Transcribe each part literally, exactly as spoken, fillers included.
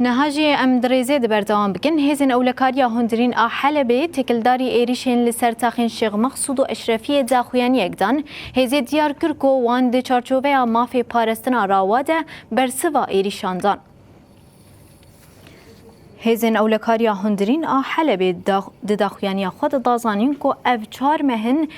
Niha jî em di rêzê de berdewam bikin. Hêzên Ewlekariya Hundirîn a Helebê têkildarî êrîşên li ser taxên Şêx Mexsûd û Eşrefiyê daxuyaniyek dan. Hêzê diyar kir ku wan di çarçoveya mafê parastina rawa de bersiva êrîşan dan. Hêzên Ewlekariya Hundirîn a Helebê da-, di daxuyaniya xwe de da zanîn ku ev çar meh in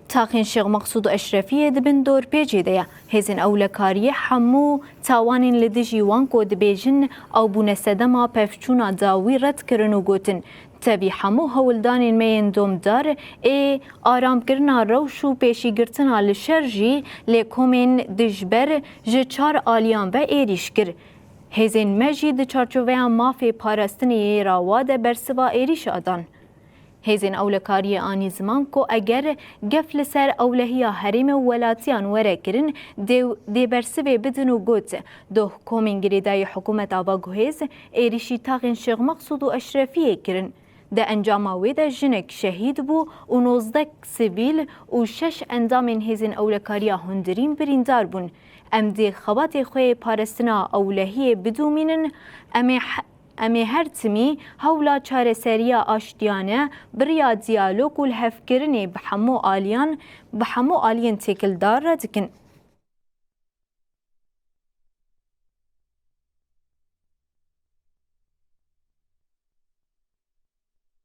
taxên Şêx Mexsûd û Eşrefiyê di bin dorpêçê de ye. Hêzên ewlekariyê hemû tawanên li dijî wan ku dibêjin ew bûne sedema pevçûna dawî red kirin û gotin, tevî hemû hewldanên me yên domdar ê aramkirina rewş û pêşîgirtina li şer jî lê komên dijber ji çar aliyan ve êrîş kir. Hêzên me jî di çarçoveya mafê parastinê yê rawa de bersiva êrîşa dan. Hêzên ewlekariyê anî ziman ku eger gef li ser ewlehiya herêmê û welatiyan were kirin, dê, dê bersivê bidin û got, doh komên girêdayî hikûmeta va guhêz êrîşî taxên Şêx Mexsûd û Eşrefiyê kirin. Di encama wê de jinek şehîd bû û nozdeh sivîl û şeş endamên hêzên ewlekariya hundirîn birîndar bûn. Em dê xebatê xwe yê parastina ewlehiyê bidomînin, em ê he-, em ê her timî hewla çareseriya aştiyane bi riya diyalog û lihevkirinê bi hemû aliyan, bi hemû aliyên têkildar re dikin.